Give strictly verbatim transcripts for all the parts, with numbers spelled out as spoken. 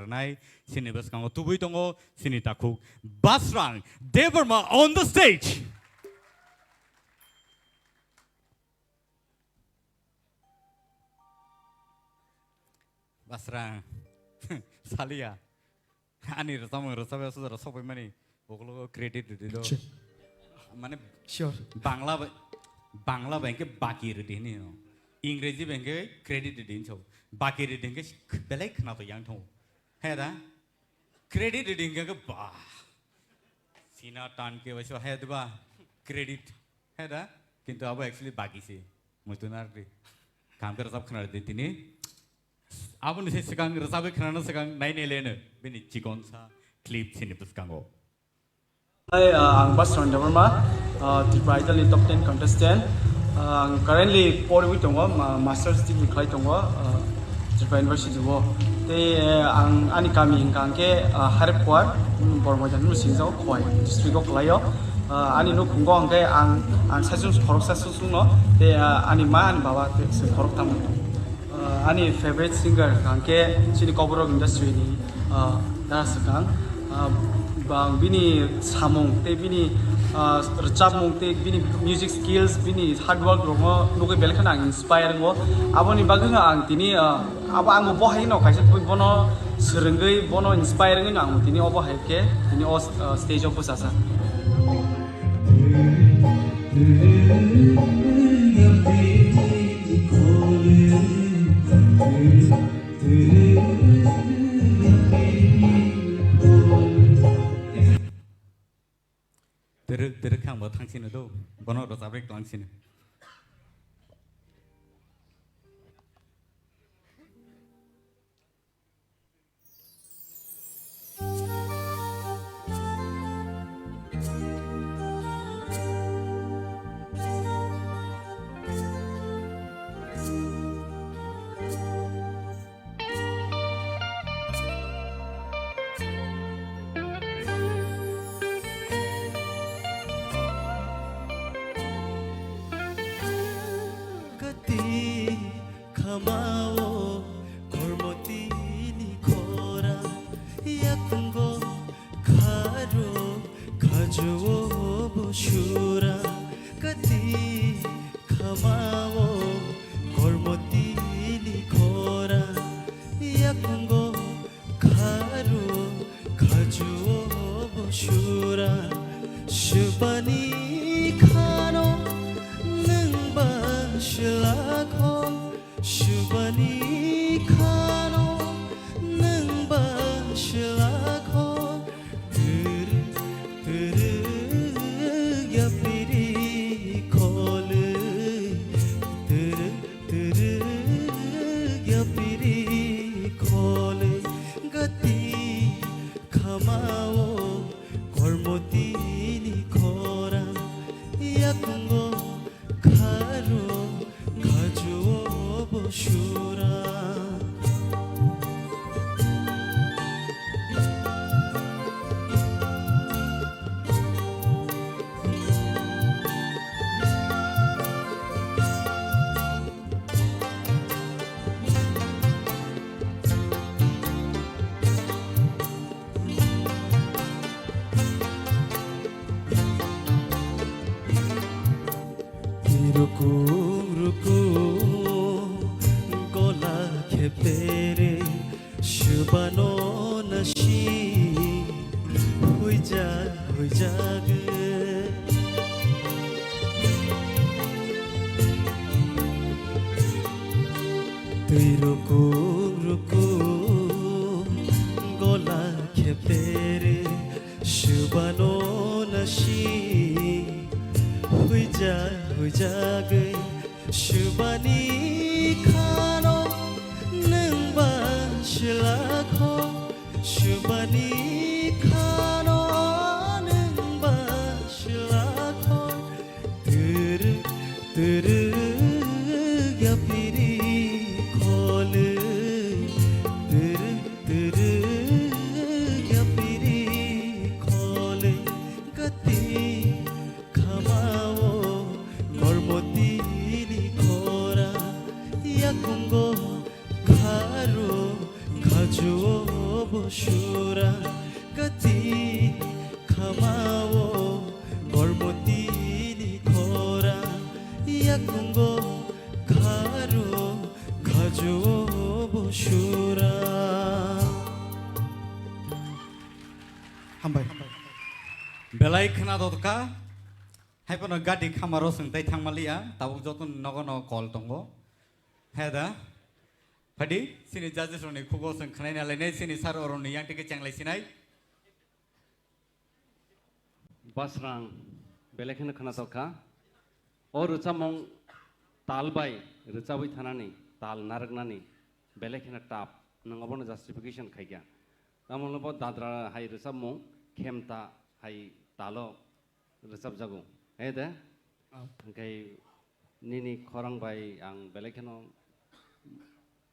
nai, chini bwskango tubui tongo chini takhuk Basrang Debbarma on the stage. Basrang, saliya. Ani rwchapmung rwchapya sujaro sokpaimani, ukologo credit rwdi do. Che. Mane sure. Bangla bai, Bangla bai hwnkhe baki rwdi hini no. Ingreji bai hwnkhe credit rwdi hinwi sao. Baki rwdi hwnkhe belai khwnato yang thango. He da? Credit rwdi hwnkhe ba. Sina tan ke bai so he da ba? Credit. He da? Kintu abo actually baki se. Muitu narwkdi. Kaham khe rwchap khwna rwdi tini. Aboni se swkang rwchabwi khwnana swkang nainai leno bini chikonsa clip chini bwskango. Hai, ah, ang Basrang Debbarma, ah, Tripura Idol ni top ten contestant. Ah, ang currently poriwi tongo, ma-, masters degree khlai tongo, ah, Tripura University o. Tei, eh, ang ani kami hwnkha hwnkhe, ah, Harephuar, mm, Bormoidan hwnwi singjago, Khowai district o khlaio. Ah, ani nukhungo hwnkhe ang, ang saichung khoroksa susungno, tei, ah, ani ma, ani baba tei chwng khoroktham. Ah, ani favorite singer hwnkha hwnkhe chini Kokborok industry ni, ah, dara swkang. Ah, bang bini samung tei bini, ah, rwchapmung tei bini music skills, bini hard work rokno nugwi belai kheno ang inspire wngo. Aboni bagwino ang tini, ah, abo ang bo hai no kaisa twi bono swrwngwi bono inspire wngwi no ang tini obo hai khe tini o, ah, stage o bwchajak. Twrwk twrwk khe ang bo thangsino do, bono rwchapwi tong sino. Kati khamao kormotini khora, yakungo kharo khajuo bo sura. Kati khamao kormotini khora, yakungo kharo khajuo bo sura. Subani khano nwng ba swlakho, subani khano nwng ba swlakho. Twrwk twrwk yapiri khole, twrwk twrwk yapiri khole. Gati khamao kormotini khora, yakungo kharo khajuo bo sura. Rukum rukum gola khepere subano nasi huijak huijak. Twi rukum rukum gola khepere subano nasi huijak huijagwi subani khano nwng ba swlakho, subani khano nwng ba swlakho. Twrwk twrwk yapiri khole, twrwk twrwk yapiri khole. Gati khamao kormotini khora, yakungo kharo khajuo bo Sura kati khamao kormotini khora yakungo kharo khajuo bo sura. Hambai. Belai khna dotka. Hai phano gati khamaro swng tai thangmaliya, tabuk joto nogo no call tongo. He da? Phadi, sini judges rokni khugo swng khnaina lainai, sini sir oroni yang tike chenglai sinai. Basrang, belai kheno khna tokha. O rwchapmung tal bai rwchabwi thanani, tal narwknani, belai kheno tough. Nwng obono justification khaikha. Tamoni bo dadra hai rwchapmung, khemta hai talo rwchapjago. He de? Oh. Hwnkhe nini khorang bai ang belai kheno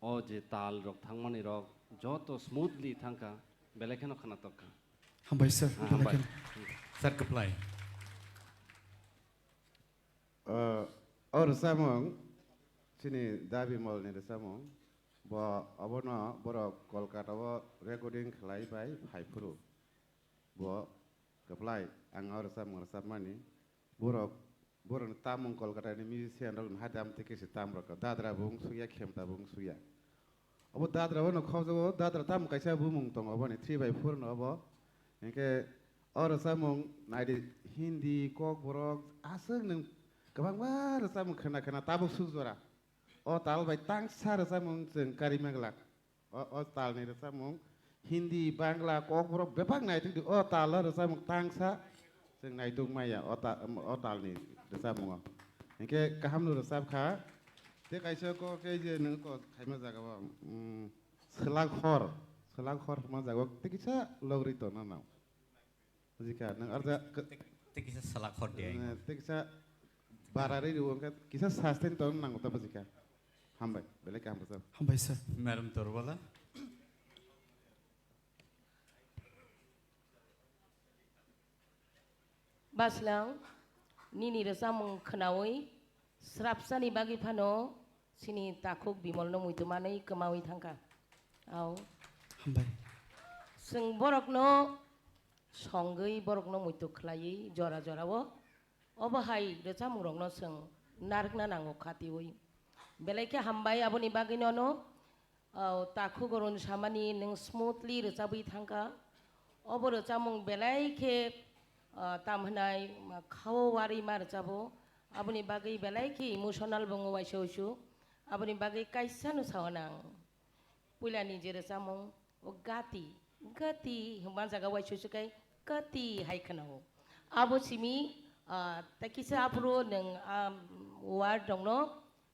o je tal rok thangmani rok joto smoothly thangkha, belai kheno khna tokha. Hambai sir, ah, belai hambai kheno. Sir, kwplai. O, o rwchapmung, chini Dabi Molni rwchapmung, bo obono borok Kolkata o recording khlai bai phai phuru. Bo kwplai, ang o rwchapmung rwchapmani. Borok, borokni tamung Kolkata ni musician rokni hai dam tei kisi tam rok. Dadra bo wng sukya, khemta bo wng sukya. Obo dadra bono khokjago, dadra tamo kaisa bumung tongo oboni, three by four no obo. Hinkhe o rwchapmung naidi Hindi, Kokborok, aswk nwng kwbangma rwchapmung khna khna tabuk suk jora. O tal bai tangsa rwchapmung chwng karima glak. O, o talni rwchapmung Hindi, Bangla, Kokborok bebak naitugdi. O talo rwchapmung tangsa chwng naituk maya o ta-, o talni rwchapmungo. Hinkhe kahamno rwchapkha. Tei kaisa kok khe je nwng kok khaima jagao, mm, Swlak Hor, Swlak Hor hwnma jagao tei kisa logri tongna nang. Bujikha, nwng arja k-, tei, tei kisa Swlak Hor di ai. Eh, tei kisa barari rwo, wngkha kisa sustain tong nango ta bujikha. Hambai, belai kaham rwchap. Hambai sir. Madam Torbala. Baslang, nini rwchapmung khnaui srapsani bagwi phano chini takhuk Bimolno muitu manwi kwmaui thangkha. Au. Hambai. Chwng borokno songwi borokno muitu khlaiwi jora jorao obo hai rwchapmungrokno chwng narwkna nango khatiui. Belai khe hambai aboni bagwi nono, o, takhuk Arun samani nwng smoothly rwchabwi thangkha. Obo rwchapmung belai khe, o, tam hwnai, ma, khao warwi ma rwchabo. Aboni bagwi belai khe emotional bo wngo waisa uisu. Aboni bagwi kaisa no sao nang. Puilani je rwchapmung, o gati, gati hwnba jaga waisa uisu kai gati hai khwnao. Abo simi, ah, ta kisa aphuru nwng, ah, word rokno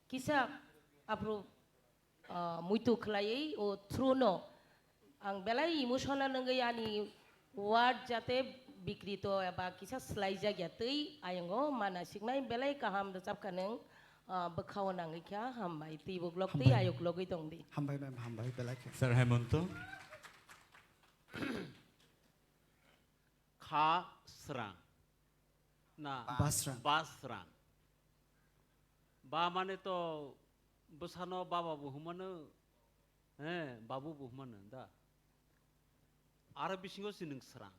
kisa aphuru, ah, muitu khlaiwi o through no ang belai emotional wngwi ani word jate bikrito eba kisa swlaijak ya twi ayongo mana siknai belai kaham rwchapkha nwng, ah, bwkhao nangwi kha hambai twi buklok twi hambai. Ayuk logwi tongdi. Hambai ma'am, hambai belai khe. Sir Hemonto. Kha srang. Na, ba srang. Ba srang. Ba mane to bwsano baba bo hwnmano, he, babu bo hwnmano da. Aro bisingo se nwng srang.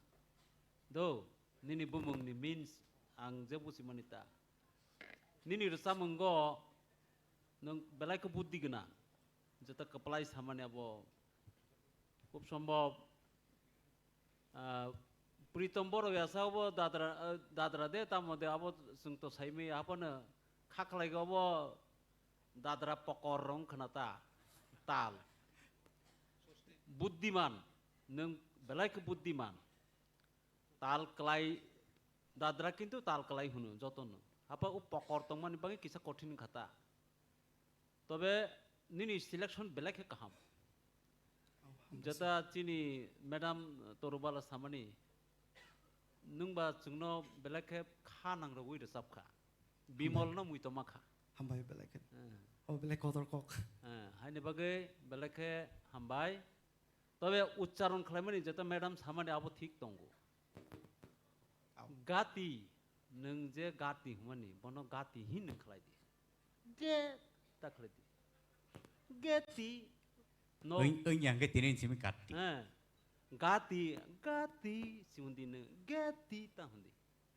Do, nini bumungni means ang je buchimani ta. Nini rwchapmungo nwng belai khe buddhi gwnang. Jeta kwplai samani abo khub sombhob, ah, Pritom Borok ya sa obo dadra, ah, dadra de tamo de abo chwng to saimaya haphano kha khlai obo dadra pokor rong khna ta tal. Buddhiman, nwng belai khe buddhiman. Tal klai, dadra kintu tal klai hwno jotono. Hapa o pokor tongmani bagwi kisa kothin wngkha ta. Tobe nini selection belai khe kaham. Oh, hambai sir. Jeta chini madam Torubala samani, nwngba chwngno belai khe kha nangrogwi rwchapkha. Hambai. Bimolno muitoma kha. Hambai belai khe. Eh. Oh, belai kotor kok. Eh, haini bagwi belai khe hambai. Tobe uchcharon khlaimani jeta madam samani abo thik tongo. Au. Gati, nwng je gati hwnmani, bono gati hin nwng khlai di. Ge ta khlai di. Geti. No. Oi, oi, yang ke tini simi gati. Eh. Gati, gati, si hundi nung, gati ta hundi.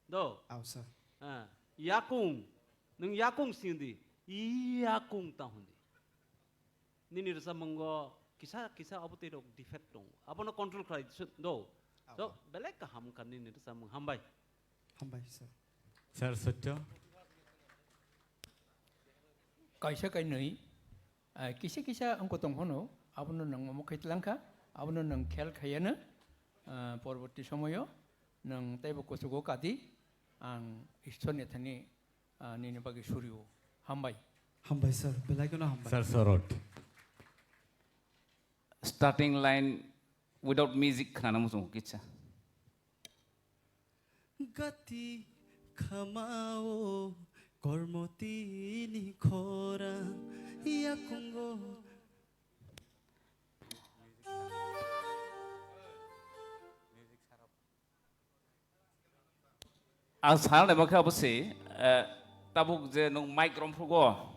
Do? Aw, sir. Ah, yakung, nung yakung si hundi, yakung ta hundi. Nini rwchapmungo kisa, kisa abo tei rok defect tongo. Abono control khlai, do? Aw. So, belai kaham wngkha nini rwchapmung. Hambai. Hambai, sir. Sir, sotto. Kaisa kainwi, ah, kisa kisa wngkha tong phano, abono nwng omo khai tlangkha, abono nwng khel khaiya no, ah, porborti somoyo nwng teibo kuchugo kadi, ang Ishwar ni thani, ah, nini bagwi surio. Hambai. Hambai, sir. Belai kheno hambai. Sir, sorot. Starting line without music khnana muchungo kisa. Gati khamao kormotini khorang yakungo. Ang sana naima khe abo se, eh, tabuk je nwng mic romphrugo,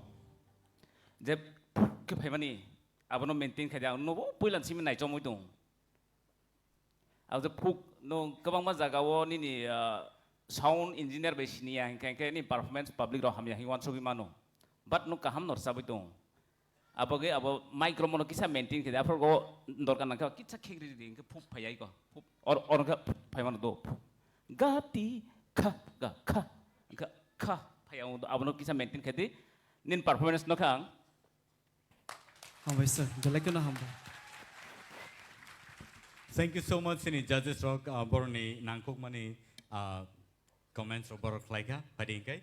je phuk khe phaimani, abono maintain khaidi ang nobo puila simi naichomwi tong. Ang je phuk nwng kwbangma jagao nini, ah, sound engineer bai siniya hinkhe, hinkhe ni performance public rok hamya hinwi uansugwi mano. But nwng kaham no rwchabwi tong. Abo ge abo mic romano kisa maintain khe, aphuru go dorkar nangkhe kisa khegri di, hinkhe phuk phai ai go. Phuk or, or khe phai mano do. Ga ti kha, ga kha, ga kha phai ang, abono kisa maintain khe di. Nin performance no kha ang. Hambai sir, belai kheno hambai. Thank you so much, sini judges rok, ah, boroni nangkukmani, ah, comments rok borok khlaikha, phaidi hinkai.